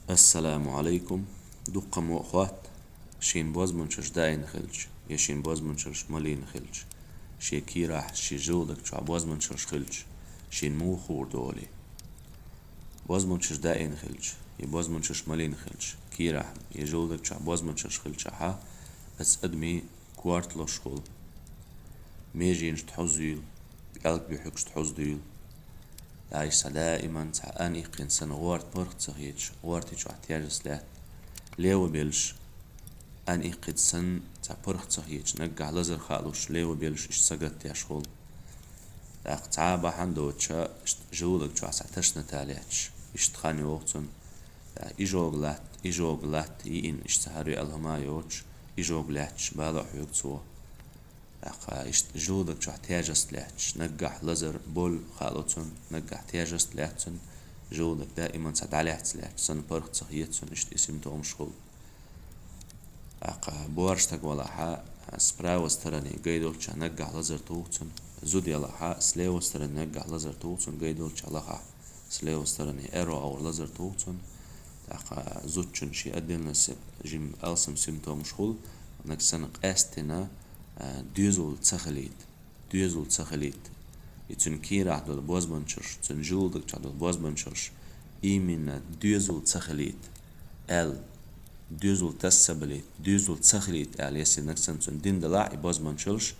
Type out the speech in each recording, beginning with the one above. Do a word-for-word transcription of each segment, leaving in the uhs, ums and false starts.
Ассаламу Ӏалайкум. Дуккха мо а хоатт, шен бозбунчаш даийна хилча, я шен бозбунчаш малийна хилча, шен кийрахь, шен желудага чохь бозбунчаш хилча, шен муха хуур ду олий. Бозбунчаш даийна хилча, я бозбунчаш малийна хилча, кийрахь, я желудага чохь бозбунчаш хилчахьа, оцу адамийн корта луш хуьлу. Меженаш тхьузза дуьйлу, пӀелг буьхьигаш тхьузза дуьйлу. Дайша цхьа даиман цхьа ан иккхина санна гӀорта паргӀат ца хеташ, гӀорти чохь тяжесть лаьтта. Лево беллаш, ан иккхина санна цхьа паргӀат ца хеташ, наггахь лазар хаалуш, лево беллаш иштта сагатдеш хуьлу. ТӀаккха цхьа а бахьана доцуша, иштта желудага чохь цхьа тошнота лаьтташ, иштта хан йогӀу цунна. ТӀаккха изжога латта, изжога латта йиъна, иштта цхьа хӀара аьлла хӀума йоцуш, изжога лаьтташ бала а хьоьгу цо. ТӀаккха иштта желудага чохь тяжесть лаьтташ, наггахь лазар болу хаало цунна, наггахь тяжесть лаьтта цунна, желудага даиман цхьа дӀалаьцна лаьтташ, санна паргӀат ца хета цунна, иштта и симптомаш хуьлу. ТӀаккха боьрша стаг валахьа, справа стороны гай долчохь наггахь лазар туху цунна, зуда ялахьа, слева стороны наггахь лазар туху цунна, гай долчохь лахахь, слева стороны аьрру агӀор лазар туху цунна. ТӀаккха зудчун шен отдельно си-, жима алсам симптомаш хуьлу, нагахь санна къаьсттина, а, доьзал ца хилийта. Доьзал ца хилийта. И цуьнан кийрахь долу бозбанчалш, цуьнан желудага чохь долу бозбанчалш именно доьзал ца хилийта аьлла, доьзал таса ца билийта, доьзал ца хилийта аьлла, если нагахь санна цунна дина далахь и бозбанчалш,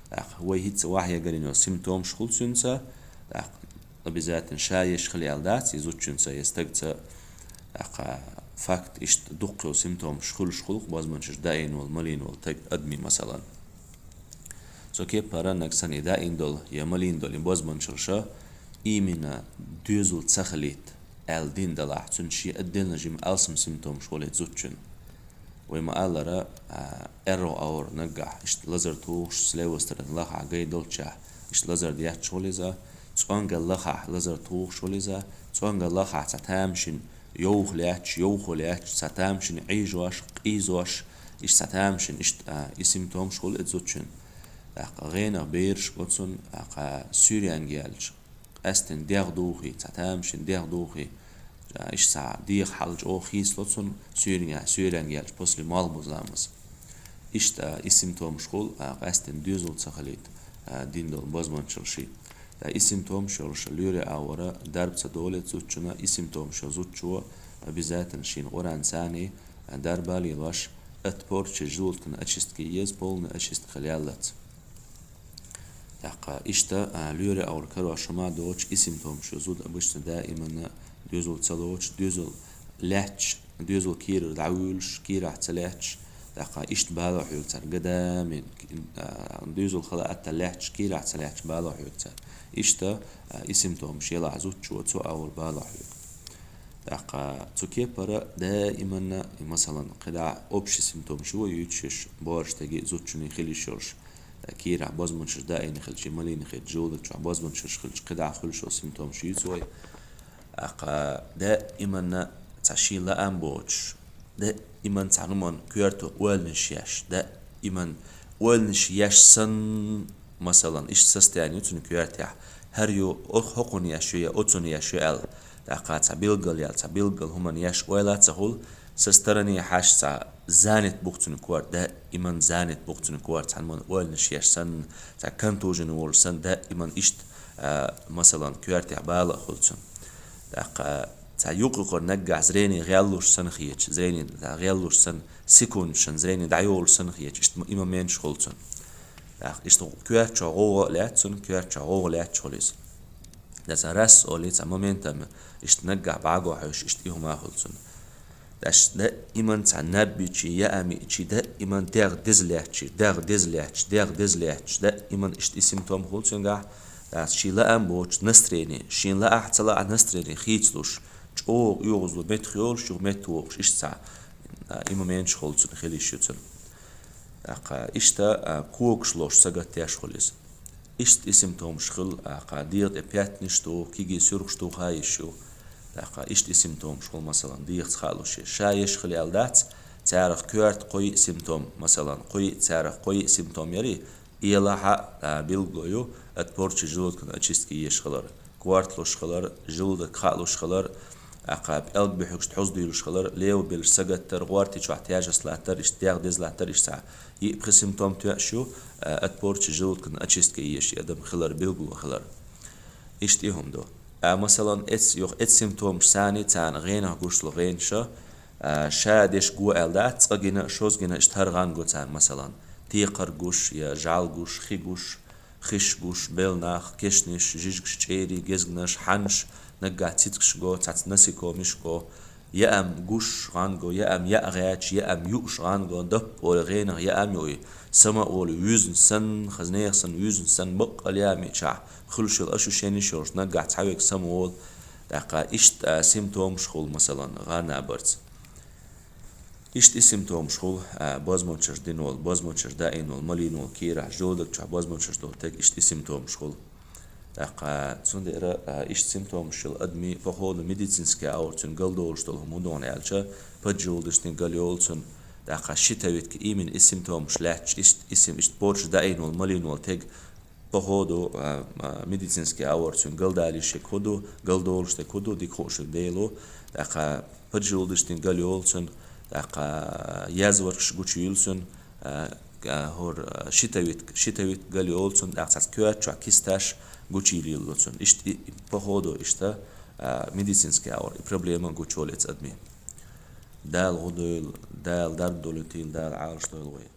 тӀаккха вай хӀинца вахье гарина йолу симптомаш хуьлу цуьнца, тӀаккха обязательно ша еш хила аьлла дац и зудчуьнца я стагца, тӀаккха факт иштта дуккха йолу симптомаш хуьлуш хуьлу бозбанчалш даийна волу, малийна волу стаг, адамийн, масалан. Цу кепара нагахь санна и даийна долу я малийна долу и бозбанчалша именно доьзал ца хилийта аьлла дина далахь, цуьнан шен отдельно жима алсам симптомаш хуьлу и зудчун. Вай ма-аллара, а, аьрру агӀор наггахь иштта лазар тухуш, слева стороны лахахь гай долчохь иштта лазар детташ хуьлу иза, цӀонгара лахахь лазар тухуш хуьлу иза, цӀонгара лахахь цхьа тамашийна йовха лаьтташ, йовхо лаьтташ, цхьа тамашийна Ӏийжош, къийзош, иштта цхьа тамашийна иштта, а, и симптомаш хуьлу и зудчун. ТӀаккха гӀенах бераш го цунна, тӀаккха суьйренга яьлча, къаьсттина дегӀ духий, цхьа тамашийна дегӀ духий, а, иштта цхьа дегӀа хьал чӀогӀа хийцало цунна, суьйренга, суьйренга яьлча, после молхбузламаза. Иштта, а, и симптомаш хуьлу, а, къаьсттина доьзал ца хилийта, а, дина долу бозбанчалший. Ткъа и симптомаш йолуш лоьре агӀора дарба ца долу и зудчунна, и симптомаш йолу зудчо обязательно шена Къуръан царний дарба лелош, от порчи желудкан очистка еза, полная очистка хила яллалц. ТӀаккха иштта, а, лоьре агӀор карош хӀума доцуш, и симптомаш йолу зуда обычно даиманна доьзал ца лоцуш, доьзал лаьтташ, доьзал кийрара дӀавуьйлуш, кийрахь ца лаьтташ, тӀаккха иштта бала хьоьгу цара, гадаме, а, доьзал хала атта лаьтташ, кийрахь ца лаьтташ бала хьоьгу цара. Иштта, а, и симптомаш елахь зудчо, цу агӀор бала хьоьгу. ТӀаккха цу кепара даиманна, и, масалан, кхидӀа общий симптомаш ю вай юьйцуш, боьрша стегий, зудчуний хила йиш йолуш, кийрахь бозбанчалш даийна хилча, малийна хилча, желудага чохь бозбанчалш хилча, кхидӀа хуьлуш йолу симптомаш юьйцу вай. ТӀаккха даиманна цхьа шен лаам боцуш, даиман цхьа хӀуманна коьрто ойланаш еш, даиман ойланаш еш санна, масалан, иштта состояние ю цуьнан коьртехь, хӀара ю, о-, хӀокхунна еш ю я оцунна еш ю аьлла, тӀаккха цхьа билггал яьлла, цхьа билггал хӀуманна еш ойла а ца хуьлу, со стороне хьаьжча цхьа занят бу-кх цуьнан корта, даиман занят бу-кх цуьнан корта, цхьа хӀуманна ойланаш еш санна, цхьа контужен волуш санна, даиман иштта, а, масалан, коьртехь бала а хуьлу цуьнан. ТӀаккха цхьа юкъ-юкъара наггахь зрение гӀеллуш санна хеташ, зрение гӀеллуш санна, секундашна зрение дӀайолуш санна хеташ, иштта и моменташ хуьлу цуьнан. ТӀаккха иштта коьрта чохь гӀовгӀа а лаьтта цуьнан, коьрта чохь гӀовгӀа лаьтташ хуьлу иза. Дац, раз олий цхьа моментана, иштта наггахь бӀаго хьоьжуш, иштта и хӀума хуьлу цуьнан. Даш даиман цхьа наб йичи, яа йичи, даиман дегӀ деза лаьтташ, дегӀ деза лаьтташ, дегӀ деза лаьтташ, даиман иштта и симптом хуьлу цуьнгахь, дац шен лаам боцуш настроение, шен лаахь ца лаахь настроение хийцалуш, чӀогӀа оьгӀазло меттах йолуш, юха меттах воккхуш, иштта цхьа, а, и моменташ хуьлу цуьнан, хила йиш ю цуьнан. ТӀаккха иштта, а, когаш лозуш сагатдеш хуьлу иза. Иштта и симптомаш хуьлу, а, кху дегӀа тӀе петтанаш ду, кегий суьрхаш ду, хаа йиш ю. ТӀаккха иштта и симптомаш хуьлу, масалан, дегӀаца хаалуш еш. Ша еш хила аьлла дац, царах коьрта кхо-йиъ симптом, масалан, кхо-йиъ, царах кхо-йиъ симптом ярий, и елахь а, а, билгало ю, от порчи желудкан очистка еш хилар, корта луш хилар, желудок хаалуш хилар, ТӀаккха пӀелг бухьугаш тхьуза дуьйлуш хилар, левый белш сагаттар, гӀорти чохь тяжесть латтар, иштта дегӀ деза латтар, иштта цхьа. Йиъ-пхи симптом тоьаш ю, а, от порчи желудкан очистка еш и адам хилар, билгало хилар. Иштта и хӀума ду. А, масалан, эц, юха эц симптомаш санна, царна гӀенах гуш лу гӀенаша, а, ша деш го аьлла дац, цкъа гина, шозза гина, иштта хӀара гӀан го царна, масалан, текхар гуш, я жӀал гуш, хи гуш, хиш гуш, белнах, кешнаш, жижигаш, чӀерий, гезгнаш, хьанаш, наггахь цицкаш го, цхьацца насекомиш го, яам гуш гӀан го, яам яа гӀаьча, яам юуш гӀан го, даппа олу гӀенах яам юуй, сама олу вуьзна санна, хаза нехан санна вуьзна санна, баккъал яамичахь хуьлуш йолу ощущениш йолуш, наггахь цхьа вега самаволу, тӀаккха иштта симптомаш хуьлу, масалан, гӀан набарца. Иштта и симптомаш хуьлу, а, бозмочаш дина волу, бозмочаш даийна волу, малийна волу кийрахь, желудок чохь бозмочаш долу стаг, иштта и симптомаш хуьлу. ТӀаккха цундела, а, иштта симптомаш йолу адамийн, по ходу, медицинский аур цуьнан галдолуш долу хӀума хӀун ду аьлча, поджелудочный гал йолу цуьнан, тӀаккха щитовидка именно и симптомаш лаьтташ, иштта, и сим-, иштта порча даийна волу, малийна волу стаг, по ходу, а, а, медицинский аур цуьнан галдалийна стаг хӀун ду, галдолуш стаг хӀун ду, дика хууш дела, тӀаккха поджелудочный гал йолу цуьнан, тӀаккха язваркаш гучуйийла цуьнан, а, а, хӀора, а, щитовидка, щитовидка гал йолу цуьнан, тӀаккха цхьацца коьрта чохь кисташ гучуйийла ло цуьнан. Иштта и, и, по ходу иштта, а, медицинский аур, и проблема гучуйолу эцу адамийн. Дала гӀо дойла, Дала дарба долуьйтийла, Дала Ӏалаш дойла вай.